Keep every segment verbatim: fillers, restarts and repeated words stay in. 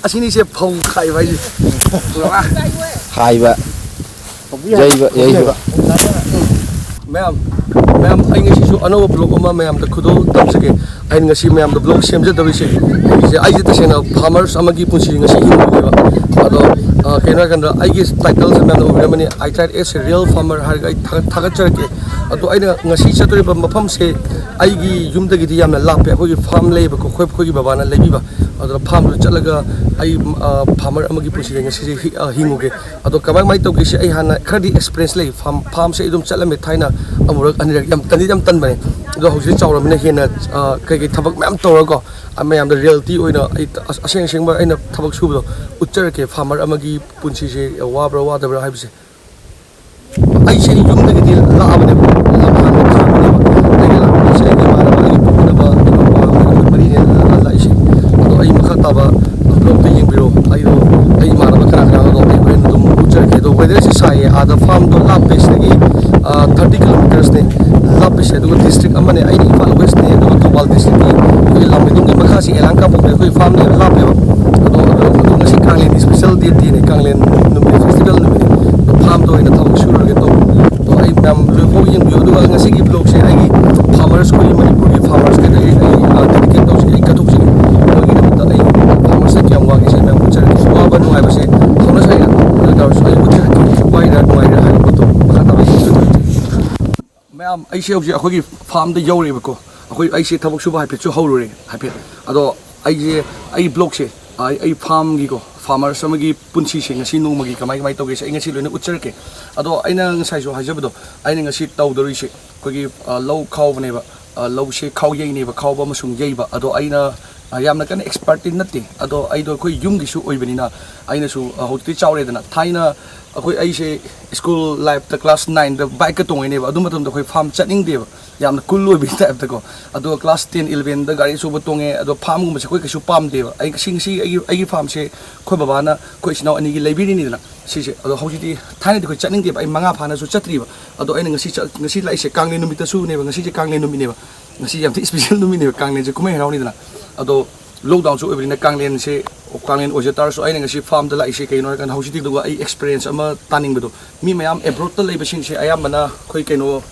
ꯑꯁꯤꯅꯤꯁꯦ ꯐꯧ ꯈꯥꯏꯕ ꯍꯥꯏꯁꯦ꯫ ꯈꯥꯏꯕ, ꯌꯩꯕ, ꯌꯩꯕ꯫ ꯃꯌꯥꯝ, ꯃꯌꯥꯝ, ꯑꯩ ꯉꯁꯤꯁꯨ ꯑꯅꯧꯕ vlog ꯑꯃ ꯃꯌꯥꯝꯗ ꯈꯨꯗꯣꯜ ꯇꯝꯖꯒꯦ꯫ ꯑꯩꯅ ꯉꯁꯤ ꯃꯌꯥꯝꯗ vlog ꯁꯦꯝꯖꯗꯧꯔꯤꯁꯦ, ꯑꯩꯁꯦ, ꯑꯩꯁꯦ ꯇꯁꯦꯡꯅ farmers ꯑꯃꯒꯤ ꯄꯨꯟꯁꯤ ꯉꯁꯤ ꯍꯤꯡꯕꯅꯦꯕ꯫ ꯑꯗꯣ, ꯑ, ꯀꯩꯅꯣ ꯍꯥꯏꯀꯥꯟꯗ, ꯑꯩꯒꯤ title ꯁꯦ ꯃꯌꯥꯝꯅ ꯎꯕꯤꯔꯝꯃꯅꯤ, "I tried as a real farmer" ꯍꯥꯏꯔꯒ ꯑꯩ ꯊꯥꯒꯠ-, ꯊꯥꯒꯠꯆꯔꯛꯀꯦ꯫ ꯑꯗꯣ ꯑꯩꯅ ꯉꯁꯤ ꯆꯠꯇꯣꯔꯤꯕ ꯃꯐꯝꯁꯦ ꯑꯩꯒꯤ ꯌꯨꯝꯗꯒꯤꯗꯤ ꯌꯥꯝꯅ ꯂꯥꯞꯄꯦ꯫ ꯑꯩꯈꯣꯏꯒꯤ farm ꯂꯩꯌꯦꯕꯀꯣ, ꯑꯩꯈꯣꯏ, ꯑꯩꯈꯣꯏꯒꯤ ꯕꯕꯥꯅ ꯂꯩꯕꯤꯕ꯫ ꯑꯗꯨꯅ farm ꯗꯨ ꯆꯠꯂꯒ ꯑꯩ, ꯑ, farmer ꯑꯃꯒꯤ ꯄꯨꯟꯁꯤꯗ ꯉꯁꯤꯁꯦ ꯍꯤ-, ꯑ, ꯍꯤꯡꯉꯨꯒꯦ꯫ ꯑꯗꯣ ꯀꯃꯥꯏ, ꯀꯃꯥꯏꯅ ꯇꯧꯒꯦꯁꯦ ꯑꯩ ꯍꯥꯟꯅ ꯈꯔꯗꯤ experience ꯂꯩ꯫ Farm, farm ꯁꯦ ꯑꯩ ꯑꯗꯨꯝ ꯆꯠꯂꯝꯃꯦ ꯊꯥꯏꯅ ꯑꯃꯨꯔꯛ, ꯑꯅꯤꯔꯛ, ꯌꯥꯝ ꯇꯟꯗꯤ ꯌꯥꯝ ꯇꯟꯕꯅꯦ꯫ ꯑꯗꯣ ꯍꯧꯖꯤꯛ ꯆꯥꯎꯔꯕꯅꯤꯅ ꯍꯦꯟꯅ, ꯑ, ꯀꯩꯀꯩ ꯊꯕꯛ ꯃꯌꯥꯝ ꯇꯧꯔꯒꯀꯣ, ꯑ, ꯃꯌꯥꯝꯗ reality ꯑꯣꯏꯅ ꯑꯩ ꯑꯁ-, ꯑꯁꯦꯡ ꯑꯁꯦꯡꯕ ꯑꯩꯅ ꯊꯕꯛ ꯁꯨꯕꯗꯣ ꯎꯠꯆꯔꯛꯀꯦ꯫ Farmer ꯑꯃꯒꯤ ꯄꯨꯟꯁꯤꯁꯦ ꯋꯥꯕ꯭ꯔꯥ ꯋꯥꯗꯕ꯭ꯔꯥ ꯍꯥꯏꯕꯁꯦ꯫ ꯑꯩꯁꯦ ꯌꯨꯝꯗꯒꯤꯗꯤ ꯂꯥꯛꯑꯕꯅꯦꯕ, ꯂꯝ ꯍꯥꯟꯅ ꯈꯥꯝꯕꯅꯦꯕ꯫ ꯑꯩꯒ ꯂꯥꯛꯃꯤꯟꯅꯔꯤꯁꯦ ꯑꯩꯒꯤ ꯏꯃꯥꯟꯅꯕ, ꯑꯩꯒꯤ ꯄꯣꯛꯃꯤꯟꯅꯕ, ꯏꯅꯥꯎꯄꯥ, ꯑꯩꯈꯣꯏ ꯃꯔꯤꯅꯦ ꯂꯥꯛꯏꯁꯦ꯫ ꯑꯗꯣ ꯑꯩ ꯃꯈꯥ ꯇꯥꯕ vlog ꯇ ꯌꯦꯡꯕꯤꯔꯣ꯫ ꯑꯩꯗꯣ, ꯑꯩ ꯏꯃꯥꯟꯅꯕ ꯀꯅꯥ ꯀꯅꯥꯅꯣꯗꯣ ꯑꯩ ꯍꯣꯔꯦꯟ ꯑꯗꯨꯝ ꯎꯠꯆꯔꯛꯀꯦ꯫ ꯑꯗꯣ weather ꯁꯦ ꯁꯥꯏꯌꯦ, ꯑꯥꯗ farm ꯗꯣ ꯂꯥꯞꯄꯦ ꯁꯤꯗꯒꯤ, ꯑ, thirty kilometers ꯅꯦ ꯂꯥꯞꯄꯤꯁꯦ, ꯑꯗꯨꯒ district ꯑꯃꯅꯦ, ꯑꯩꯅ ꯏꯝꯐꯥꯜ West ꯅꯦ, ꯑꯗꯨꯒ ꯊꯧꯕꯥꯜ district ꯀꯤ ꯑꯩꯈꯣꯏꯒꯤ ꯂꯥꯡꯃꯩꯗꯣꯡꯒꯤ ꯃꯈꯥꯁꯤ ꯌꯦꯂꯥꯡ ꯀꯥꯡꯄꯣꯛꯄꯤ ꯑꯩꯈꯣꯏ farm ꯅꯦꯕ, ꯂꯥꯞꯄꯦꯕ꯫ ꯑꯗꯣ, ꯑꯗꯣ, ꯑꯗꯣ ꯉꯁꯤ ꯀꯥꯡꯂꯦꯟꯒꯤ special day ꯅꯦ, ꯀꯥꯡꯂꯦꯟ ꯅꯨꯃꯤꯠ festival ꯅꯨꯃꯤꯠꯅꯦ꯫ ꯑꯗꯣ farm ꯗ ꯑꯣꯏꯅ ꯊꯕꯛ ꯁꯨꯔꯒꯦ ꯇꯧꯕ꯫ ꯑꯗꯣ ꯑꯩ ꯃꯌꯥꯝ ꯂꯣꯏꯐꯥꯎ ꯌꯦꯡꯕꯤꯌꯨ꯫ ꯑꯗꯨꯒ ꯉꯁꯤꯒꯤ vlog ꯁꯦ ꯑꯩꯒꯤ farmers, ꯑꯩꯈꯣꯏꯒꯤ ꯃꯅꯤꯄꯨꯔꯒꯤ farmers ꯈꯩꯗ ꯑꯩ, ꯑꯩ, ꯑ, dedicate ꯇꯧꯖꯒꯦ, ꯑꯩ ꯀꯠꯊꯣꯛꯆꯒꯦ꯫ ꯃꯣꯏꯒꯤꯗꯃꯛꯇ ꯑꯩ farmers ꯅ ꯀꯌꯥꯝ ꯋꯥꯒꯦꯁꯦ ꯃꯌꯥꯝ ꯎꯠꯆꯔꯛꯀꯦ꯫ ꯋꯥꯕ ꯅꯨꯡꯉꯥꯏꯕꯁꯦ ꯍꯧꯅ ꯁꯥꯅꯤꯅ, ꯑꯗꯨ ꯇꯧꯔꯁꯨ ꯑꯩ ꯎꯠꯆꯔꯛꯀꯦ꯫ ꯋꯥꯏꯔꯥ ꯅꯨꯡꯉꯥꯏꯔꯥ ꯍꯥꯏꯕ ꯄꯣꯠꯇꯣ ꯃꯈꯥ ꯇꯥꯕ ꯑꯩ ꯎꯠꯆꯔꯛꯀꯦ꯫ ꯃꯌꯥꯝ, ꯑꯩꯁꯦ ꯍꯧꯖꯤꯛ ꯑꯩꯈꯣꯏꯒꯤ farm ꯗ ꯌꯧꯔꯦꯕꯀꯣ꯫ ꯑꯩꯈꯣꯏ, ꯑꯩꯁꯦ ꯊꯕꯛ ꯁꯨꯕ ꯍꯥꯏꯐꯦꯠꯁꯨ ꯍꯧꯔꯨꯔꯦ, ꯍꯥꯏꯐꯦꯠ꯫ ꯑꯗꯣ ꯑꯩꯁꯦ, ꯑꯩ vlog ꯁꯦ, ꯑꯩ, ꯑꯩ farm ꯒꯤꯀꯣ, farmers ꯑꯃꯒꯤ ꯄꯨꯟꯁꯤꯁꯦ ꯉꯁꯤ ꯅꯣꯡꯃꯒꯤ ꯀꯃꯥꯏ, ꯀꯃꯥꯏ ꯇꯧꯒꯦꯁꯦ ꯑꯩ ꯉꯁꯤ ꯂꯣꯏꯅ ꯎꯠꯆꯔꯛꯀꯦ꯫ ꯑꯗꯣ ꯑꯩꯅ ꯉꯁꯥꯏꯁꯨ ꯍꯥꯏꯖꯕꯗꯣ, ꯑꯩꯅ ꯉꯁꯤ ꯇꯧꯗꯧꯔꯤꯁꯦ ꯑꯩꯈꯣꯏꯒꯤ, ꯑ, ꯂꯧ ꯈꯥꯎꯕꯅꯦꯕ꯫ ꯑ, ꯂꯧꯁꯦ ꯈꯥꯎ ꯌꯩꯅꯦꯕ, ꯈꯥꯎꯕ ꯑꯃꯁꯨꯡ ꯌꯩꯕ꯫ ꯑꯗꯣ ꯑꯩꯅ, ꯑ, ꯌꯥꯝꯅ ꯀꯟꯅ expert ꯇꯤ ꯅꯠꯇꯦ, ꯑꯗꯣ ꯑꯩꯗꯣ ꯑꯩꯈꯣꯏ ꯌꯨꯝꯒꯤꯁꯨ ꯑꯣꯏꯕꯅꯤꯅ ꯑꯩꯅꯁꯨ, ꯑ, ꯍꯧꯖꯤꯛꯇꯤ ꯆꯥꯎꯔꯦꯗꯅ, ꯊꯥꯏꯅ ꯑꯩꯈꯣꯏ, ꯑꯩꯁꯦ school life ꯇ class nine ꯗ bike ꯀ ꯇꯣꯡꯉꯤꯅꯦꯕ꯫ ꯑꯗꯨ ꯃꯇꯝꯗ ꯑꯩꯈꯣꯏ farm ꯆꯠꯅꯤꯡꯗꯦꯕ, ꯌꯥꯝꯅ cool ꯑꯣꯏꯕꯒꯤ type ꯇꯀꯣ꯫ ꯑꯗꯣ class ten, eleven ꯗ ꯒꯥꯔꯤ ꯑꯆꯧꯕ ꯇꯣꯡꯉꯦ꯫ ꯑꯗꯣ farm ꯒꯨꯝꯕꯁꯦ ꯑꯩꯈꯣꯏ ꯀꯩꯁꯨ ꯄꯥꯝꯗꯦꯕ꯫ ꯑꯩ ꯉꯁꯤ, ꯉꯁꯤ ꯑꯩꯒꯤ, ꯑꯩꯒꯤ farm ꯁꯦ ꯑꯩꯈꯣꯏ ꯕꯕꯥꯅ ꯑꯩꯈꯣꯏ ꯏꯆꯤꯟ ꯏꯅꯥꯎ ꯑꯅꯤꯒꯤ ꯂꯩꯕꯤꯔꯤꯅꯤꯗꯅ ꯁꯤꯁꯦ꯫ ꯑꯗꯣ ꯍꯧꯖꯤꯛꯇꯤ, ꯊꯥꯏꯅꯗꯤ ꯑꯩꯈꯣꯏ ꯆꯠꯅꯤꯡꯗꯦꯕ, ꯑꯩ ꯃꯉꯥ ꯐꯥꯅꯁꯨ ꯆꯠꯇ꯭ꯔꯤꯕ꯫ ꯑꯗꯣ ꯑꯩꯅ ꯉꯁꯤ ꯆꯠ-, ꯉꯁꯤ ꯂꯥꯛꯏꯁꯦ ꯀꯥꯡꯂꯦꯟ ꯅꯨꯃꯤꯠꯇꯁꯨꯅꯦꯕ꯫ ꯉꯁꯤꯁꯦ ꯀꯥꯡꯂꯦꯟ ꯅꯨꯃꯤꯠꯅꯦꯕ꯫ ꯉꯁꯤ ꯌꯥꯝ ꯊꯤ special ꯅꯨꯃꯤꯠꯅꯦꯕ, ꯀꯥꯡꯂꯦꯟꯁꯦ ꯀꯨꯝꯍꯩ ꯍꯔꯥꯎꯅꯤꯗꯅ꯫ ꯑꯗꯣ ꯂꯣꯛꯗꯥꯎꯟꯁꯨ ꯑꯣꯏꯕꯅꯤꯅ ꯀꯥꯡꯂꯦꯟꯁꯦ, ꯀꯥꯡꯂꯦꯟ ꯑꯣꯏꯖ ꯇꯥꯔꯁꯨ ꯑꯩꯅ ꯉꯁꯤ ꯐꯥꯔꯝꯗ ꯂꯥꯛꯏꯁꯦ ꯀꯩꯅꯣ ꯍꯥꯏꯔꯀꯥꯟꯗ, ꯍꯧꯖꯤꯛꯇꯤ ꯑꯗꯨꯒ ꯑꯩ ꯑꯦꯛꯁꯄꯤꯔꯤꯌꯦꯟꯁ ꯑꯃ ꯇꯥꯅꯤꯡꯕꯗꯣ, ꯃꯤ ꯃꯌꯥꯝ ꯑꯦꯕ꯭ꯔꯣꯗꯇ ꯂꯩꯕꯁꯤꯡꯁꯦ ꯑꯌꯥꯝꯕꯅ ꯑꯩꯈꯣꯏ ꯀꯩꯅꯣ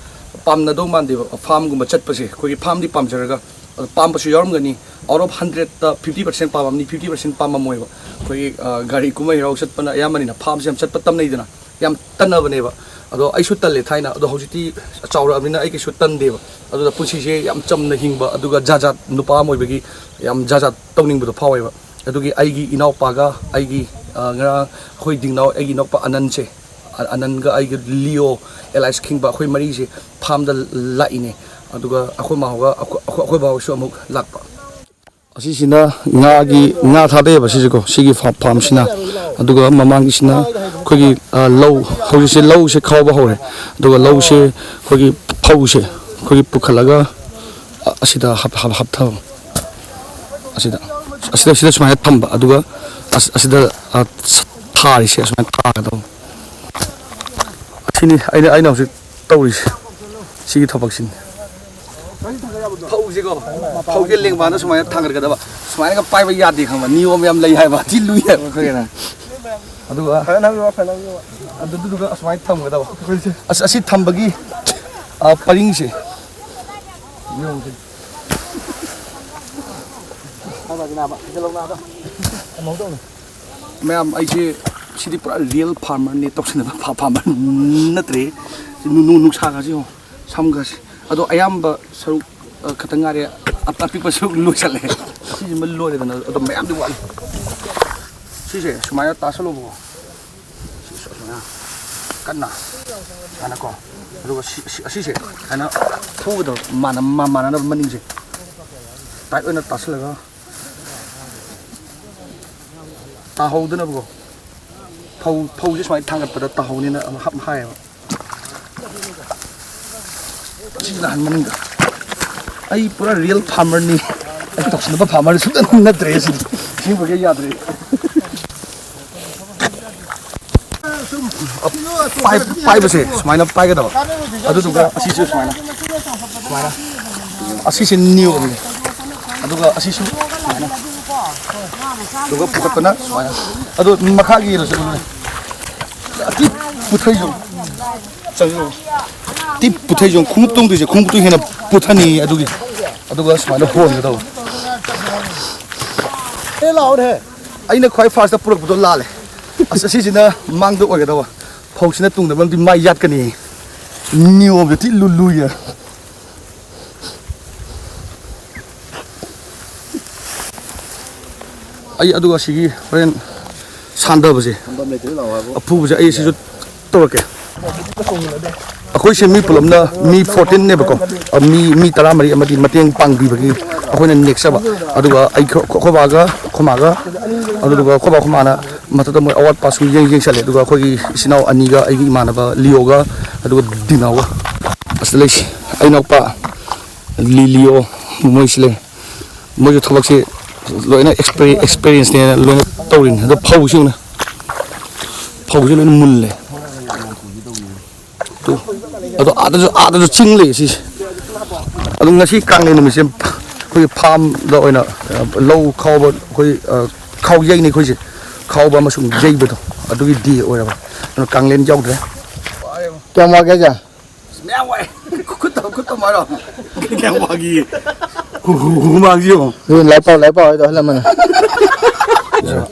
ꯄꯥꯝꯅꯗꯧ ꯃꯥꯟꯗꯦꯕ, ꯐꯥꯔꯝꯒꯨꯝꯕ ꯆꯠꯄꯁꯦ꯫ ꯑꯩꯈꯣꯏꯒꯤ ꯐꯥꯔꯝꯗꯤ ꯄꯥꯝꯖꯔꯒ, ꯑꯗꯣ ꯄꯥꯝꯕꯁꯨ ꯌꯥꯎꯔꯝꯒꯅꯤ꯫ ꯑꯥꯎꯠ ꯑꯣꯐ ꯍꯟꯗ꯭ꯔꯦꯠꯇ ꯐꯤꯐꯇꯤ ꯄꯥꯔꯁꯦꯟ ꯄꯥꯝꯃꯝꯅꯤ, ꯐꯤꯐꯇꯤ ꯄꯥꯔꯁꯦꯟ ꯄꯥꯝꯃꯝꯃꯣꯏꯕ꯫ ꯑꯩꯈꯣꯏꯒꯤ, ꯑ, ꯒꯥꯔꯤ ꯀꯨꯝꯍꯩ ꯍꯔꯥꯎ ꯆꯠꯄꯅ ꯑꯌꯥꯝꯕꯅꯤꯅ ꯐꯥꯔꯝꯁꯦ ꯌꯥꯝ ꯆꯠꯄ ꯇꯝꯅꯩꯗꯅ, ꯌꯥꯝ ꯇꯟꯅꯕꯅꯦꯕ꯫ ꯑꯗꯣ ꯑꯩꯁꯨ ꯇꯜꯂꯦ ꯊꯥꯏꯅ, ꯑꯗꯣ ꯍꯧꯖꯤꯛꯇꯤ ꯆꯥꯎꯔꯛꯑꯕꯅꯤꯅ ꯑꯩ ꯀꯩꯁꯨ ꯇꯟꯗꯦꯕ꯫ ꯑꯗꯨꯅ ꯄꯨꯟꯁꯤꯁꯦ ꯌꯥꯝ ꯆꯝꯅ ꯍꯤꯡꯕ, ꯑꯗꯨꯒ ꯖꯥꯠ ꯖꯥꯠ, ꯅꯨꯄꯥ ꯑꯃ ꯑꯣꯏꯕꯒꯤ ꯌꯥꯝ ꯖꯥꯠ ꯖꯥꯠ ꯇꯧꯅꯤꯡꯕꯗꯣ ꯐꯥꯎꯋꯦꯕ꯫ ꯑꯗꯨꯒꯤ ꯑꯩꯒꯤ ꯏꯅꯥꯎꯄꯥꯒ ꯑꯩꯒꯤ, ꯑ, ꯉꯔꯥꯡ ꯑꯩꯈꯣꯏ ꯗꯤꯡꯅꯥꯎ, ꯑꯩꯒꯤ ꯏꯅꯥꯎꯄꯥ ꯑꯅꯟꯁꯦ, ꯑ-, ꯑꯅꯟꯒ ꯑꯩꯒ ꯂꯤꯌꯣ, ꯑꯦꯂꯥꯏꯁ ꯈꯤꯡꯕ, ꯑꯩꯈꯣꯏ ꯃꯔꯤꯁꯦ ꯐꯥꯔꯝꯗ ꯂꯥꯛꯏꯅꯦ꯫ ꯑꯗꯨꯒ ꯑꯩꯈꯣꯏ ꯃꯥꯍꯣꯒ ꯑꯩꯈꯣꯏ, ꯑꯩꯈꯣꯏ, ꯑꯩꯈꯣꯏ ꯕꯥꯍꯣꯏꯁꯨ ꯑꯃꯨꯛ ꯂꯥꯛꯄ꯫ ꯑꯁꯤꯁꯤꯅ ꯉꯥꯒꯤ, ꯉꯥ ꯊꯥꯗꯩꯑꯕ ꯁꯤꯁꯦꯀꯣ, ꯁꯤꯒꯤ ꯐꯥ-, ꯐꯥꯔꯝꯁꯤꯅ꯫ ꯑꯗꯨꯒ ꯃꯃꯥꯡꯒꯤꯁꯤꯅ ꯑꯩꯈꯣꯏꯒꯤ, ꯑ, ꯂꯧ, ꯍꯧꯖꯤꯛꯁꯦ ꯂꯧꯁꯦ ꯈꯥꯎꯕ ꯍꯧꯔꯦ꯫ ꯑꯗꯨꯒ ꯂꯧꯁꯦ ꯑꯩꯈꯣꯏꯒꯤ ꯐꯧꯁꯦ ꯑꯩꯈꯣꯏꯒꯤ ꯄꯨꯈꯠꯂꯒ, ꯑ-, ꯑꯁꯤꯗ ꯍꯥꯞ-, ꯍꯥꯞ-, ꯍꯥꯞꯊꯕ꯫ ꯑꯁꯤꯗ, ꯑꯁꯤꯗ, ꯁꯤꯗ ꯁꯨꯃꯥꯏꯅ ꯊꯝꯕ, ꯑꯗꯨꯒ ꯑꯁ-, ꯑꯁꯤꯗ, ꯑ, ꯊꯥꯔꯤꯁꯦ ꯁꯨꯃꯥꯏꯅ ꯊꯥꯒꯗꯧꯕ꯫ ꯑꯁꯤꯅꯤ ꯑꯩꯅ, ꯑꯩꯅ ꯍꯧꯖꯤꯛ ꯇꯧꯔꯤꯁꯦ, ꯁꯤꯒꯤ ꯊꯕꯛꯁꯤꯅꯤ꯫ ꯐꯧꯁꯤꯀꯣ, ꯐꯧꯁꯦ ꯂꯦꯡꯕꯥꯅ ꯁꯨꯃꯥꯏꯅ ꯊꯥꯡꯒꯠꯀꯗꯕ꯫ ꯁꯨꯃꯥꯏꯅꯒ ꯄꯥꯏꯕ ꯌꯥꯗꯦ ꯈꯪꯕ, ꯅꯤꯌꯣꯝ ꯌꯥꯝ ꯂꯩ ꯍꯥꯏꯕ, ꯊꯤ ꯂꯨꯏ ꯍꯥꯏꯕ ꯑꯩꯈꯣꯏꯒꯤꯅ꯫ ꯑꯗꯨꯒ ꯐꯖꯅ ꯍꯥꯞꯄꯤꯔꯣ, ꯐꯖꯅ ꯍꯥꯞꯄꯤꯔꯣ꯫ ꯑꯗꯨꯗꯨꯒ ꯑꯁꯨꯃꯥꯏꯅ ꯊꯝꯒꯗꯕ꯫ ꯑꯁ, ꯑꯁꯤ ꯊꯝꯕꯒꯤ, ꯑ, ꯄꯔꯤꯡꯁꯦ꯫ ꯃꯌꯥꯝ, ꯑꯩꯁꯦ ꯁꯤꯗꯤ ꯄꯨꯔꯥ ꯔꯤꯌꯦꯜ ꯐꯥꯔꯃꯔꯅꯦ, ꯇꯧꯁꯤꯟꯅꯕ ꯐꯥ-, ꯐꯥꯔꯃꯔ ꯅꯠꯇ꯭ꯔꯦ꯫ ꯁꯤ ꯅꯨ-, ꯅꯨ-, ꯅꯨꯡꯁꯥꯒꯁꯦ ꯌꯦꯡꯉꯣ, ꯁꯝꯒꯁꯦ꯫ ꯑꯗꯣ ꯑꯌꯥꯝꯕ ꯁꯔꯨꯛ, ꯑ, ꯈꯛꯇꯪ ꯉꯥꯏꯔꯦ, ꯑ-, ꯑꯄꯤꯛꯄ ꯁꯔꯨꯛ ꯂꯣꯏꯁꯜꯂꯦ꯫ ꯁꯤꯁꯤꯃ ꯂꯣꯏꯔꯦꯗꯅ, ꯑꯗꯣ ꯃꯌꯥꯝꯗꯤ ꯋꯥꯠꯂꯤ꯫ ꯁꯤꯁꯦ ꯁꯨꯃꯥꯏꯅ ꯇꯥꯁꯜꯂꯣꯕꯀꯣ꯫ ꯁꯤ ꯁꯨꯃꯥꯏꯅ ꯀꯟꯅ ꯁꯨꯃꯥꯏꯅꯀꯣ꯫ ꯑꯗꯨꯒ ꯁꯤ, ꯁꯤ, ꯑꯁꯤꯁꯦ ꯁꯨꯃꯥꯏꯅ ꯐꯨꯒꯗꯕ, ꯃꯥꯅ-, ꯃꯥ-, ꯃꯥꯟꯅꯅꯕ ꯃꯅꯤꯡꯁꯦ ꯇꯥꯏꯠ ꯑꯣꯏꯅ ꯇꯥꯁꯜꯂꯒ ꯇꯥꯍꯧꯗꯅꯕꯀꯣ꯫ ꯐꯧ, ꯐꯧꯁꯦ ꯁꯨꯃꯥꯏꯅ ꯊꯥꯡꯒꯠꯄꯗ ꯇꯥꯍꯧꯅꯤꯅ ꯑꯃ ꯍꯥꯞ-, ꯍꯥꯏꯌꯦꯕ꯫ ꯁꯤ ꯅꯍꯥꯟ ꯃꯅꯨꯡꯗ ꯑꯩ ꯄꯨꯔꯥ ꯔꯤꯌꯦꯜ ꯐꯥꯔꯃꯔꯅꯤ꯫ ꯑꯩ ꯇꯧꯁꯤꯟꯅꯕ ꯐꯥꯔꯃꯔ ꯁꯨꯡꯇ ꯅꯠꯇ꯭ꯔꯦ ꯁꯤꯗꯤ꯫ ꯁꯤꯒꯨꯝꯕꯒꯤ ꯌꯥꯗ꯭ꯔꯦ꯫ ꯄꯥꯏ-, ꯄꯥꯏꯕꯁꯦ ꯁꯨꯃꯥꯏꯅ ꯄꯥꯏꯒꯗꯕ꯫ ꯑꯗꯨꯗꯨꯒ ꯑꯁꯤꯁꯨ ꯁꯨꯃꯥꯏꯅ, ꯁꯨꯃꯥꯏꯅ꯫ ꯑꯁꯤꯁꯦ ꯅꯤꯌꯣꯝꯅꯤ꯫ ꯑꯗꯨꯒ ꯑꯁꯤꯁꯨ ꯁꯨꯃꯥꯏꯅ꯫ ꯑꯗꯨꯒ ꯄꯨꯈꯠꯄꯅ ꯁꯨꯃꯥꯏꯅ꯫ ꯑꯗꯣ ꯃꯈꯥꯒꯤ ꯌꯦꯜꯂꯁꯦ꯫ ꯑꯇꯤ ꯄꯨꯊꯩꯁꯨ ꯆꯪꯁꯤꯜꯂꯣ꯫ ꯇꯤ ꯄꯨꯊꯩꯁꯨ ꯈꯣꯡꯎꯞ ꯇꯣꯡꯗꯣꯏꯁꯦ, ꯈꯣꯡꯎꯞꯇꯨ ꯍꯦꯟꯅ ꯄꯨꯊꯅꯤ꯫ ꯑꯗꯨꯒꯤ ꯑꯗꯨꯒ ꯁꯨꯃꯥꯏꯅ ꯍꯣꯟꯒꯗꯧꯕ꯫ ꯑꯦ, ꯂꯥꯛꯑꯣꯅꯦ꯫ ꯑꯩꯅ ꯈ꯭ꯋꯥꯏ ꯐꯥꯔꯁꯇ ꯄꯨꯔꯛꯄꯗꯣ ꯂꯥꯜꯂꯦ꯫ ꯑꯁ, ꯑꯁꯤꯁꯤꯅ ꯃꯥꯡꯗ ꯑꯣꯏꯒꯗꯕ, ꯐꯧꯁꯤꯅ ꯇꯨꯡꯗ, ꯃꯔꯝꯗꯤ ꯃꯥꯏ ꯌꯥꯠꯀꯅꯤ꯫ ꯅꯤꯌꯣꯝꯁꯦ ꯊꯤ ꯂꯨ-, ꯂꯨꯏꯌꯦ꯫ ꯑꯩ ꯑꯗꯨꯒ ꯑꯁꯤꯒꯤ ꯍꯣꯔꯦꯟ ꯁꯥꯟꯗꯕꯁꯦ, ꯑꯐꯨꯕꯁꯦ ꯑꯩ ꯁꯤꯁꯨ ꯇꯧꯔꯛꯀꯦ꯫ ꯑꯩꯈꯣꯏꯁꯦ ꯃꯤ ꯄꯨꯂꯞꯅ ꯃꯤ ꯐꯣꯔꯇꯤꯟꯅꯦꯕꯀꯣ꯫ ꯑ, ꯃꯤ, ꯃꯤ ꯇꯔꯥꯃꯔꯤ ꯑꯃꯗꯤ ꯃꯇꯦꯡ ꯄꯥꯡꯕꯤꯕꯒꯤ ꯑꯩꯈꯣꯏꯅ ꯅꯦꯛꯆꯕ꯫ ꯑꯗꯨꯒ ꯑꯩ, ꯑꯩꯈꯣꯏ ꯕꯥꯒ, ꯑꯩꯈꯣꯏ ꯃꯥꯒ, ꯑꯗꯨꯗꯨꯒ ꯑꯩꯈꯣꯏ ꯕꯥ, ꯑꯩꯈꯣꯏ ꯃꯥꯅ ꯃꯊꯛꯇ ꯃꯣꯏ ꯑꯋꯥꯠ ꯑꯄꯥ ꯁꯨꯝ ꯌꯦꯡ-, ꯌꯦꯡꯁꯜꯂꯦ꯫ ꯑꯗꯨꯒ ꯑꯩꯈꯣꯏꯒꯤ ꯏꯆꯤꯟ ꯏꯅꯥꯎ ꯑꯅꯤꯒ, ꯑꯩꯒꯤ ꯏꯃꯥꯟꯅꯕ ꯂꯤꯌꯣꯒ, ꯑꯗꯨꯒ ꯗꯤꯅꯥꯎꯒ꯫ ꯑꯁꯤꯗ ꯂꯩꯁꯤ꯫ ꯑꯩ ꯏꯅꯥꯎꯄꯥ ꯂꯤ-, ꯂꯤꯌꯣ, ꯃꯣꯏꯁꯤ ꯂꯩ꯫ ꯃꯣꯏꯁꯨ ꯊꯕꯛꯁꯤ ꯂꯣꯏꯅ ꯑꯦꯛꯁꯄꯔꯤ-, ꯑꯦꯛꯁꯄꯤꯔꯤꯌꯦꯟꯁꯅꯦꯅ ꯂꯣꯏꯅ ꯇꯧꯔꯤꯅꯤ꯫ ꯑꯗꯣ ꯐꯧꯁꯤ ꯌꯦꯡꯉꯨꯅꯦ꯫ ꯐꯧꯁꯤ ꯂꯣꯏꯅ ꯃꯨꯜꯂꯦ꯫ ꯇꯨ꯫ ꯑꯗꯣ ꯑꯥꯗꯁꯨ, ꯑꯥꯗꯁꯨ ꯆꯤꯡ ꯂꯩ ꯁꯤꯁꯦ꯫ ꯑꯗꯣ ꯉꯁꯤ ꯀꯥꯡꯂꯦꯟ ꯅꯨꯃꯤꯠꯁꯦ ꯑꯩꯈꯣꯏꯒꯤ ꯐꯥꯝꯗ ꯑꯣꯏꯅ, ꯑ, ꯂꯧ ꯈꯥꯎꯕ, ꯑꯩꯈꯣꯏ, ꯑ, ꯈꯥꯎ ꯌꯩꯅꯤ ꯑꯩꯈꯣꯏꯁꯦ꯫ ꯈꯥꯎꯕ ꯑꯃꯁꯨꯡ ꯌꯩꯕꯗꯣ ꯑꯗꯨꯒꯤ ꯗꯦ ꯑꯣꯏꯔꯕ꯫ ꯑꯗꯨꯅ ꯀꯥꯡꯂꯦꯟ ꯌꯥꯎꯗ꯭ꯔꯦ꯫ ꯀꯌꯥꯝ ꯋꯥꯒꯦ ꯍꯥꯏꯁꯦ? ꯃꯌꯥꯝ ꯋꯥꯏ꯫ ꯈꯨꯠ ꯇꯧ-, ꯈꯨꯠ ꯇꯧ ꯍꯥꯏꯔꯣ? ꯀꯌꯥꯝ ꯋꯥꯈꯤꯒꯦ? ꯍꯨ-, ꯍꯨ-, ꯍꯨ-, ꯍꯨꯃꯥꯡꯁꯤ ꯌꯦꯡꯉꯣ꯫ ꯑꯗꯨ ꯂꯥꯏꯔꯤꯛ ꯄꯥꯎ, ꯂꯥꯏꯔꯤꯛ ꯄꯥꯎ ꯍꯥꯏꯗꯣ ꯑꯍꯜ ꯂꯃꯟꯅ꯫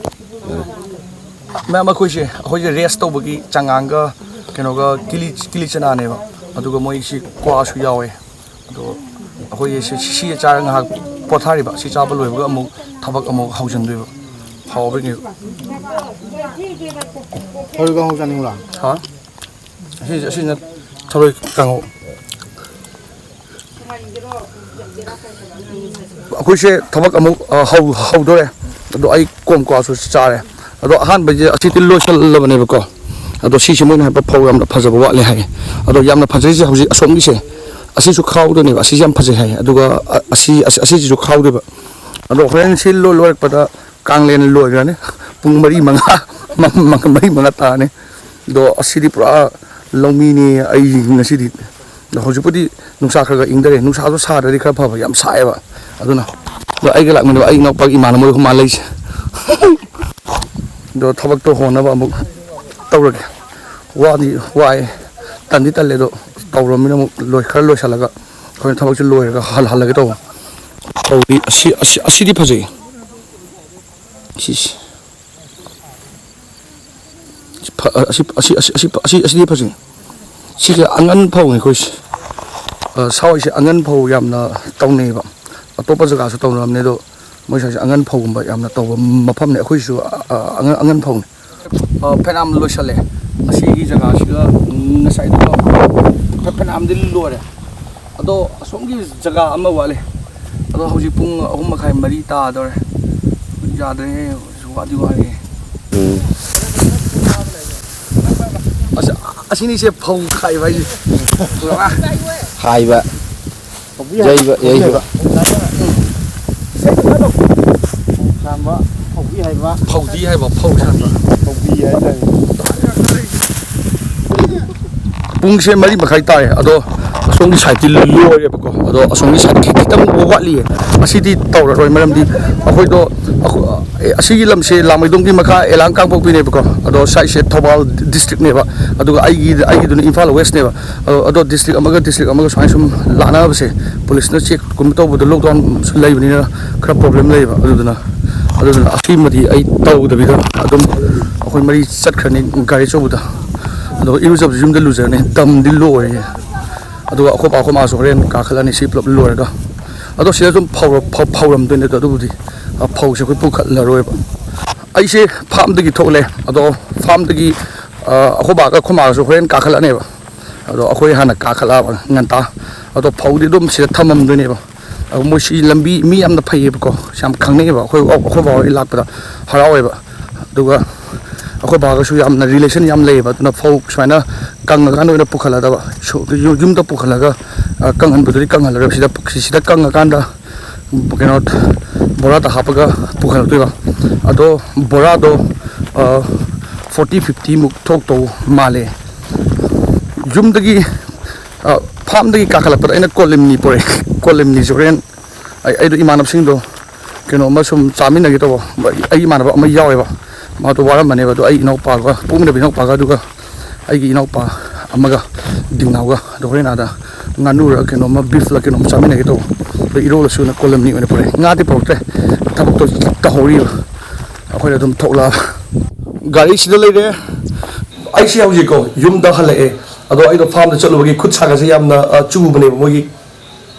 ꯃꯌꯥꯝ ꯑꯩꯈꯣꯏꯁꯦ, ꯑꯩꯈꯣꯏꯁꯦ ꯔꯦꯁ ꯇꯧꯕꯒꯤ ꯆꯉꯥꯡꯒ ꯀꯩꯅꯣꯒ ꯀꯤꯂꯤ, ꯀꯤꯂꯤ ꯆꯅꯥꯅꯦꯕ꯫ ꯑꯗꯨꯒ ꯃꯣꯏꯁꯤ ꯀ꯭ꯋꯥꯁꯨ ꯌꯥꯎꯋꯦ꯫ ꯑꯗꯣ ꯑꯩꯈꯣꯏꯁꯦ ꯁꯤ, ꯁꯤ ꯆꯥꯔ ꯉꯥꯏꯍꯥꯛ ꯄꯣꯊꯥꯔꯤꯕ꯫ ꯁꯤ ꯆꯥꯕ ꯂꯣꯏꯕꯒ ꯑꯃꯨꯛ ꯊꯕꯛ ꯑꯃꯨꯛ ꯍꯧꯖꯤꯟꯗꯣꯏꯕ꯫ ꯍꯥꯎꯕꯒꯤ꯫ ꯊꯔꯣꯏ ꯀꯥꯡꯍꯧ ꯆꯥꯅꯤꯡꯕ꯭ꯔꯥ? ꯍꯥ? ꯑꯁꯤꯁꯦ, ꯑꯁꯤꯅ ꯊꯔꯣꯏ ꯀꯥꯡꯍꯧ꯫ ꯑꯩꯈꯣꯏꯁꯦ ꯊꯕꯛ ꯑꯃꯨꯛ, ꯑ, ꯍꯧ-, ꯍꯧꯗꯣꯔꯦ꯫ ꯑꯗꯣ ꯑꯩ ꯀꯣꯝ ꯀ꯭ꯋꯥꯁꯨ ꯆꯥꯔꯦ꯫ ꯑꯗꯣ ꯑꯍꯥꯟꯕꯁꯦ ꯑꯁꯤꯗꯤ ꯂꯣꯏꯁꯜꯂꯕꯅꯦꯕꯀꯣ꯫ ꯑꯗꯣ ꯁꯤꯁꯦ ꯃꯣꯏꯅ ꯍꯥꯏꯕ ꯐꯧ ꯌꯥꯝꯅ ꯐꯖꯕ ꯋꯥꯠꯂꯦ ꯍꯥꯏꯌꯦ꯫ ꯑꯗꯣ ꯌꯥꯝꯅ ꯐꯖꯩꯁꯦ ꯍꯧꯖꯤꯛ ꯑꯁꯣꯝꯒꯤꯁꯦ, ꯑꯁꯤꯁꯨ ꯈꯥꯎꯗꯣꯏꯅꯦꯕ꯫ ꯑꯁꯤꯁꯦ ꯌꯥꯝ ꯐꯖꯩ ꯍꯥꯏꯌꯦ꯫ ꯑꯗꯨꯒ, ꯑ-, ꯑꯁꯤ, ꯑꯁꯤ, ꯑꯁꯤꯁꯤꯁꯨ ꯈꯥꯎꯗꯣꯏꯕ꯫ ꯑꯗꯣ ꯍꯣꯔꯦꯟ ꯁꯤ ꯂꯣꯏ-, ꯂꯣꯏꯔꯛꯄꯗ ꯀꯥꯡꯂꯦꯟ ꯂꯣꯏꯈ꯭ꯔꯅꯤ꯫ ꯄꯨꯡ ꯃꯔꯤ ꯃꯉꯥ, ꯃ-, ꯃ-, ꯃꯔꯤ ꯃꯉꯥ ꯇꯥꯔꯅꯤ꯫ ꯑꯗꯣ ꯑꯁꯤꯗꯤ ꯄꯨꯔꯥ ꯂꯧꯃꯤꯅꯤ ꯑꯩ ꯉꯁꯤꯗꯤ꯫ ꯑꯗꯣ ꯍꯧꯖꯤꯛꯄꯨꯗꯤ ꯅꯨꯡꯁꯥ ꯈꯔ ꯈꯔ ꯏꯪꯊꯔꯦ꯫ ꯅꯨꯡꯁꯥꯗꯣ ꯁꯥꯗ꯭ꯔꯗꯤ ꯈꯔ ꯐꯕ, ꯌꯥꯝ ꯁꯥꯏꯌꯦꯕ꯫ ꯑꯗꯨꯅ ꯑꯗꯣ ꯑꯩꯒ ꯂꯥꯛꯃꯤꯟꯅꯕ ꯑꯩ ꯏꯅꯥꯎꯄꯥꯒꯤ ꯏꯃꯥꯟꯅꯕ ꯃꯣꯏ ꯑꯍꯨꯝ ꯃꯥ ꯂꯩꯁꯦ꯫ ꯑꯗꯣ ꯊꯕꯛꯇꯣ ꯍꯣꯟꯅꯕ ꯑꯃꯨꯛ ꯇꯧꯔꯒꯦ꯫ ꯋꯥꯗꯤ ꯋꯥꯏ, ꯇꯟꯗꯤ ꯇꯜꯂꯦ, ꯑꯗꯣ ꯇꯧꯔꯃꯤꯅ ꯑꯃꯨꯛ ꯂꯣꯏ-, ꯈꯔ ꯂꯣꯏꯁꯤꯜꯂꯒ ꯑꯩꯈꯣꯏꯅ ꯊꯕꯛꯁꯦ ꯂꯣꯏꯔꯒ ꯍꯜ-, ꯍꯜꯂꯒꯦ ꯇꯧꯕ꯫ ꯇꯧꯗꯤ ꯑꯁꯤ, ꯑꯁꯤ, ꯑꯁꯤꯗꯤ ꯐꯖꯩ꯫ ꯁꯤꯁꯤ꯫ ꯐ-, ꯑꯁꯤ, ꯑꯁꯤ, ꯑꯁꯤ, ꯑꯁꯤ, ꯑꯁꯤ, ꯑꯁꯤꯗꯤ ꯐꯖꯩ꯫ ꯁꯤꯁꯦ ꯑꯉꯟ ꯐꯧꯅꯤ ꯑꯩꯈꯣꯏꯁꯦ꯫ ꯑ, ꯁꯥꯋꯥꯏꯁꯦ ꯑꯉꯟ ꯐꯧ ꯌꯥꯝꯅ ꯇꯧꯅꯩꯌꯦꯕ꯫ ꯑꯇꯣꯞꯄ ꯖꯒꯥꯁꯨ ꯇꯧꯅꯔꯝꯅꯦ, ꯑꯗꯣ ꯃꯣꯏ ꯁ꯭ꯋꯥꯏꯁꯦ ꯑꯉꯟ ꯐꯧꯒꯨꯝꯕ ꯌꯥꯝꯅ ꯇꯧꯕ ꯃꯐꯝꯅꯦ꯫ ꯑꯩꯈꯣꯏꯁꯨ, ꯑ, ꯑ, ꯑꯉꯟ, ꯑꯉꯟ ꯐꯧꯅꯤ꯫ ꯑ, ꯐꯅꯌꯥꯝ ꯂꯣꯏꯁꯜꯂꯦ꯫ ꯑꯁꯤꯒꯤ ꯖꯒꯥꯁꯤꯒ ꯉꯁꯥꯏꯗꯣ ꯐ-, ꯐꯅꯌꯥꯝꯗꯤ ꯂꯣꯏꯔꯦ꯫ ꯑꯗꯣ ꯑꯁꯣꯝꯒꯤ ꯖꯒꯥ ꯑꯃ ꯋꯥꯠꯂꯤ꯫ ꯑꯗꯣ ꯍꯧꯖꯤꯛ ꯄꯨꯡ ꯑꯍꯨꯝ ꯃꯈꯥꯏ, ꯃꯔꯤ ꯇꯥꯗꯧꯔꯦ꯫ ꯌꯥꯗ꯭ꯔꯦꯍꯦ, ꯋꯥꯗꯤ ꯋꯥꯔꯦꯍꯦ꯫ ꯎꯝ꯫ ꯑꯁ, ꯑꯁꯤꯅꯤꯁꯦ ꯐꯧ ꯈꯥꯏꯕ ꯍꯥꯏꯁꯦ꯫ ꯈꯥꯏꯕ꯫ ꯌꯩꯕ, ꯌꯩꯕ꯫ ꯐꯧꯗꯤ ꯍꯥꯏꯕ, ꯐꯧ ꯁꯥꯟꯕ꯫ ꯄꯨꯡꯁꯦ ꯃꯔꯤ ꯃꯈꯥꯏ ꯇꯥꯔꯦ, ꯑꯗꯣ ꯑꯁꯣꯝꯒꯤ ꯁꯥꯏꯠꯇꯤ ꯂꯣꯏꯔꯦꯕꯀꯣ, ꯑꯗꯣ ꯑꯁꯣꯝꯒꯤ ꯁꯥꯏꯠ ꯈꯤ-, ꯈꯤꯇꯪ ꯋꯥꯠꯂꯤꯌꯦ꯫ ꯑꯁꯤꯗꯤ ꯇꯧꯔꯔꯣꯏ, ꯃꯔꯝꯗꯤ ꯑꯩꯈꯣꯏꯗꯣ, ꯑꯩꯈꯣ-, ꯑꯦ, ꯑꯁꯤꯒꯤ ꯂꯝꯁꯦ ꯂꯥꯡꯃꯩꯗꯣꯡꯒꯤ ꯃꯈꯥ ꯑꯦꯂꯥꯡ ꯀꯥꯡꯄꯣꯛꯄꯤꯅꯦꯕꯀꯣ, ꯑꯗꯣ ꯁ꯭ꯋꯥꯏꯁꯦ ꯊꯧꯕꯥꯜ ꯗꯤꯁꯇ꯭ꯔꯤꯛꯅꯦꯕ, ꯑꯗꯨꯒ ꯑꯩꯒꯤ, ꯑꯩꯒꯤꯗꯨꯅ ꯏꯝꯐꯥꯜ ꯋꯦꯁꯅꯦꯕ꯫ ꯑꯗꯣ, ꯑꯗꯣ ꯗꯤꯁꯇ꯭ꯔꯤꯛ ꯑꯃꯒ ꯗꯤꯁꯇ꯭ꯔꯤꯛ ꯑꯃꯒ ꯁꯨꯃꯥꯏꯅ ꯁꯨꯝ ꯂꯥꯟꯅꯕꯁꯦ, ꯄꯨꯂꯤꯁꯅ ꯆꯦꯛꯀꯨꯝꯕ ꯇꯧꯕꯗ ꯂꯣꯛꯗꯥꯎꯟꯁꯨ ꯂꯩꯕꯅꯤꯅ ꯈꯔ ꯄ꯭ꯔꯣꯕ꯭ꯂꯦꯝ ꯂꯩꯌꯦꯕ꯫ ꯑꯗꯨꯗꯨꯅ, ꯑꯗꯨꯗꯨꯅ ꯑꯁꯤꯃꯗꯤ ꯑꯩ ꯇꯧꯗꯕꯤꯗ ꯑꯗꯨꯝ ꯑꯩꯈꯣꯏ ꯃꯔꯤ ꯆꯠꯈ꯭ꯔꯅꯤ ꯒꯥꯔꯤ ꯑꯆꯧꯕꯗ꯫ ꯑꯗꯣ ꯏꯔꯨꯖꯕꯁꯨ ꯌꯨꯝꯗ ꯂꯨꯖꯔꯅꯤ, ꯗꯝꯗꯤ ꯂꯣꯏꯔꯦ꯫ ꯑꯗꯨꯒ ꯑꯩꯈꯣꯏ ꯄꯥ ꯑꯩꯈꯣꯏ ꯃꯥꯁꯨ ꯍꯣꯔꯦꯟ ꯀꯥꯈꯠꯂꯅꯤ ꯁꯤ ꯄꯨꯂꯞ ꯂꯣꯏꯔꯒ꯫ ꯑꯗꯣ ꯁꯤꯗ ꯑꯗꯨꯝ ꯐꯧꯔ-, ꯐꯧ-, ꯐꯧꯔꯝꯗꯣꯏꯅꯦ꯫ ꯑꯗꯣ ꯑꯗꯨꯕꯨꯗꯤ, ꯑ, ꯐꯧꯁꯦ ꯑꯩꯈꯣꯏ ꯄꯨꯈꯠꯂꯔꯣꯏꯕ꯫ ꯑꯩꯁꯦ ꯐꯥꯔꯝꯗꯒꯤ ꯊꯣꯛꯂꯦ, ꯑꯗꯣ ꯐꯥꯔꯝꯗꯒꯤ, ꯑ, ꯑꯩꯈꯣꯏ ꯕꯥꯒ ꯑꯩꯈꯣꯏ ꯃꯥꯒꯁꯨ ꯍꯣꯔꯦꯟ ꯀꯥꯈꯠꯂꯛꯑꯅꯦꯕ꯫ ꯑꯗꯣ ꯑꯩꯈꯣꯏ ꯍꯥꯟꯅ ꯀꯥꯈꯠꯂꯛꯑꯕ ꯉꯟꯇꯥ꯫ ꯑꯗꯣ ꯐꯧꯗꯤ ꯑꯗꯨꯝ ꯁꯤꯗ ꯊꯝꯃꯝꯗꯣꯏꯅꯦꯕ꯫ ꯑꯗꯣ ꯃꯣꯏ ꯁꯤ ꯂꯝꯕꯤ ꯃꯤ ꯌꯥꯝꯅ ꯐꯩꯌꯦꯕꯀꯣ, ꯌꯥꯝ ꯈꯪꯅꯩꯌꯦꯕ꯫ ꯑꯩꯈꯣꯏ, ꯑꯩꯈꯣꯏ ꯕꯥ ꯍꯣꯏ ꯂꯥꯛꯄꯗ ꯍꯔꯥꯎꯋꯦꯕ꯫ ꯑꯗꯨꯒ ꯑꯩꯈꯣꯏ ꯕꯥꯒꯁꯨ ꯌꯥꯝꯅ ꯔꯤꯂꯦꯁꯟ ꯌꯥꯝ ꯂꯩꯌꯦꯕ꯫ ꯑꯗꯨꯅ ꯐꯧ ꯁꯨꯃꯥꯏꯅ ꯀꯪꯉꯀꯥꯟꯗ ꯑꯣꯏꯅ ꯄꯨꯈꯠꯂꯗꯕ, ꯁꯨ-, ꯌꯨ-, ꯌꯨꯝꯗ ꯄꯨꯈꯠꯂꯒ, ꯑ, ꯀꯪꯍꯟꯕꯗꯨꯗꯤ ꯀꯪꯍꯜꯂꯔꯣꯏ꯫ ꯁꯤꯗ, ꯁꯤꯗ ꯀꯪꯉꯀꯥꯟꯗ ꯀꯩꯅꯣ, ꯕꯣꯔꯥꯗ ꯍꯥꯞꯄꯒ ꯄꯨꯈꯠꯂꯛꯇꯣꯏꯕ꯫ ꯑꯗꯣ ꯕꯣꯔꯥꯗꯣ, ꯑ, ꯐꯣꯔꯇꯤ ꯐꯤꯐꯇꯤꯃꯨꯛ ꯊꯣꯛꯇꯧ ꯃꯥꯜꯂꯦ꯫ ꯌꯨꯝꯗꯒꯤ, ꯑ, ꯐꯥꯝꯗꯒꯤ ꯀꯥꯈꯠꯂꯛꯄꯗ ꯑꯩꯅ ꯀꯣꯂꯤꯝꯅꯤ ꯄꯨꯔꯛꯑꯦ꯫ ꯀꯣꯂꯤꯝꯅꯤꯁꯦ ꯍꯣꯔꯦꯟ ꯑꯩ ꯑꯩꯗꯣ ꯏꯃꯥꯟꯅꯕꯁꯤꯡꯗꯣ ꯀꯩꯅꯣꯝꯃ ꯁꯨꯝ ꯆꯥꯃꯤꯟꯅꯒꯦ ꯇꯧꯕ꯫ ꯑꯩ ꯏꯃꯥꯟꯅꯕ ꯑꯃ ꯌꯥꯎꯋꯦꯕ, ꯃꯥꯗꯣ ꯋꯥꯔꯝꯃꯅꯦꯕ꯫ ꯑꯗꯣ ꯑꯩ ꯏꯅꯥꯎꯄꯥꯒ, ꯄꯣꯛꯃꯤꯟꯅꯕ ꯏꯅꯥꯎꯄꯥꯒ, ꯑꯗꯨꯒ ꯑꯩꯒꯤ ꯏꯅꯥꯎꯄꯥ ꯑꯃꯒ, ꯗꯤꯡꯅꯥꯎꯒ꯫ ꯑꯗꯣ ꯍꯣꯔꯦꯟ ꯑꯥꯗ ꯉꯥꯅꯨꯔ ꯀꯩꯅꯣꯝꯃ, ꯕꯤꯐꯂ ꯀꯩꯅꯣꯝ ꯆꯥꯃꯤꯟꯅꯒꯦ ꯇꯧꯕ꯫ ꯑꯗꯣ ꯏꯔꯣꯜꯂꯁꯨꯅ ꯀꯣꯂꯝꯅꯤ ꯑꯣꯏꯅ ꯄꯨꯔꯛꯑꯦ꯫ ꯉꯥꯗꯤ ꯄꯨꯔꯛꯇ꯭ꯔꯦ, ꯊꯕꯛꯇꯣ ꯇꯧꯍꯧꯔꯤꯕ꯫ ꯑꯩꯈꯣꯏꯅ ꯑꯗꯨꯝ ꯊꯣꯛꯂꯛꯑꯕ꯫ ꯒꯥꯔꯤꯁꯤꯗ ꯂꯩꯔꯦ꯫ ꯑꯩꯁꯦ ꯍꯧꯖꯤꯛꯀꯣ ꯌꯨꯝꯗ ꯍꯜꯂꯛꯑꯦ꯫ ꯑꯗꯣ ꯑꯩꯗꯣ ꯐꯥꯔꯝꯗ ꯆꯠꯂꯨꯕꯒꯤ ꯈꯨꯠ ꯁꯥꯒꯁꯦ ꯌꯥꯝꯅ, ꯑ, ꯆꯨꯕꯅꯦꯕ꯫ ꯃꯣꯏꯒꯤ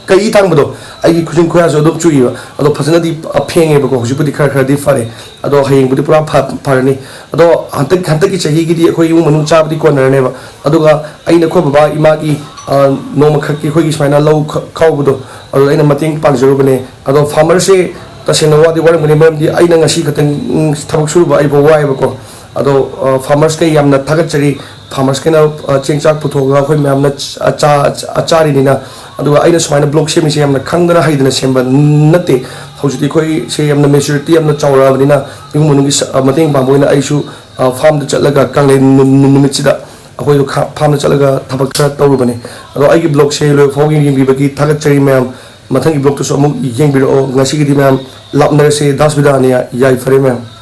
ꯀꯩ ꯊꯥꯡꯕꯗꯣ, ꯑꯩꯒꯤ ꯈꯨꯖꯤꯟ ꯈꯨꯌꯥꯁꯨ ꯑꯗꯨꯝ ꯆꯨꯏꯕ꯫ ꯑꯗꯣ ꯐꯖꯅꯗꯤ, ꯑ, ꯐꯦꯡꯉꯦꯕꯀꯣ꯫ ꯍꯧꯖꯤꯛꯄꯨꯗꯤ ꯈꯔ ꯈꯔꯗꯤ ꯐꯔꯦ꯫ ꯑꯗꯣ ꯍꯌꯦꯡꯕꯨꯗꯤ ꯄꯨꯔꯥ ꯐ-, ꯐꯔꯅꯤ꯫ ꯑꯗꯣ ꯍꯟꯗꯛ, ꯍꯟꯗꯛꯀꯤ ꯆꯍꯤꯒꯤꯗꯤ ꯑꯩꯈꯣꯏ ꯏꯃꯨꯡ ꯃꯅꯨꯡ ꯆꯥꯕꯗꯤ ꯀꯣꯟꯅꯔꯅꯦꯕ꯫ ꯑꯗꯨꯒ ꯑꯩꯅ ꯑꯩꯈꯣꯏ ꯕꯕꯥ ꯏꯃꯥꯒꯤ, ꯑ, ꯅꯣꯡꯃꯈꯛꯀꯤ ꯑꯩꯈꯣꯏꯒꯤ ꯁꯨꯃꯥꯏꯅ ꯂꯧ ꯈ-, ꯈꯥꯎꯕꯗꯣ, ꯑꯗꯨꯗ ꯑꯩꯅ ꯃꯇꯦꯡ ꯄꯥꯡꯖꯔꯨꯕꯅꯦ꯫ ꯑꯗꯣ ꯐꯥꯔꯃꯔꯁꯦ ꯇꯁꯦꯡꯅ ꯋꯥꯗꯤ ꯋꯥꯔꯝꯒꯅꯤ, ꯃꯔꯝꯗꯤ ꯑꯩꯅ ꯉꯁꯤ ꯈꯛꯇꯪ, ꯎꯝ, ꯊꯕꯛ ꯁꯨꯔꯨꯕ ꯑꯩꯐꯥꯎ ꯋꯥꯏꯑꯦꯕꯀꯣ꯫ ꯑꯗꯣ, ꯑ, ꯐꯥꯔꯃꯔꯁꯈꯩ ꯌꯥꯝꯅ ꯊꯥꯒꯠꯆꯔꯤ꯫ ꯐꯥꯔꯃꯔꯁꯈꯩꯅ, ꯑ, ꯆꯦꯡ ꯆꯥꯛ ꯄꯨꯊꯣꯛꯑꯒ ꯑꯩꯈꯣꯏ ꯃꯌꯥꯝꯅ ꯆ-, ꯑ, ꯆꯥ-, ꯑ, ꯆꯥꯔꯤꯅꯤꯅ꯫ ꯑꯗꯨꯒ ꯑꯩꯅ ꯁꯨꯃꯥꯏꯅ ꯕ꯭ꯂꯣꯛ ꯁꯦꯝꯃꯤꯁꯦ ꯌꯥꯝꯅ ꯈꯪꯗꯅ ꯍꯩꯗꯅ ꯁꯦꯝꯕ ꯅꯠꯇꯦ꯫ ꯍꯧꯖꯤꯛꯇꯤ ꯑꯩꯈꯣꯏꯁꯦ ꯌꯥꯝꯅ ꯃꯦꯆꯨꯔꯤꯇꯤ ꯌꯥꯝꯅ ꯆꯥꯎꯔꯛꯑꯕꯅꯤꯅ ꯏꯃꯨꯡ ꯃꯅꯨꯡꯒꯤ ꯁ-, ꯑ, ꯃꯇꯦꯡ ꯄꯥꯡꯕ ꯑꯣꯏꯅ ꯑꯩꯁꯨ, ꯑ, ꯐꯥꯔꯝꯗ ꯆꯠꯂꯒ ꯀꯥꯡꯂꯦꯟ ꯅꯨ-, ꯅꯨ-, ꯅꯨꯃꯤꯠꯁꯤꯗ ꯑꯩꯈꯣꯏꯗꯣ ꯈꯥ-, ꯐꯥꯔꯝꯗ ꯆꯠꯂꯒ ꯊꯕꯛ ꯈꯔ ꯇꯧꯔꯨꯕꯅꯦ꯫ ꯑꯗꯣ ꯑꯩꯒꯤ ꯕ꯭ꯂꯣꯛꯁꯦ ꯂꯣꯏꯕ ꯐꯥꯎ ꯌꯦꯡꯕꯤꯕꯒꯤ ꯊꯥꯒꯠꯆꯔꯤ ꯃꯌꯥꯝ꯫ ꯃꯊꯪꯒꯤ ꯕ꯭ꯂꯣꯛꯇꯁꯨ ꯑꯃꯨꯛ ꯌꯦꯡꯕꯤꯔꯛꯑꯣ꯫ ꯉꯁꯤꯒꯤꯗꯤ ꯃꯌꯥꯝ ꯂꯥꯞꯅꯔꯁꯦ꯫ ꯗꯥꯁ ꯕꯤꯗꯥꯅꯤꯌꯥ꯫ ꯌꯥꯏꯐꯔꯦ ꯃꯌꯥꯝ꯫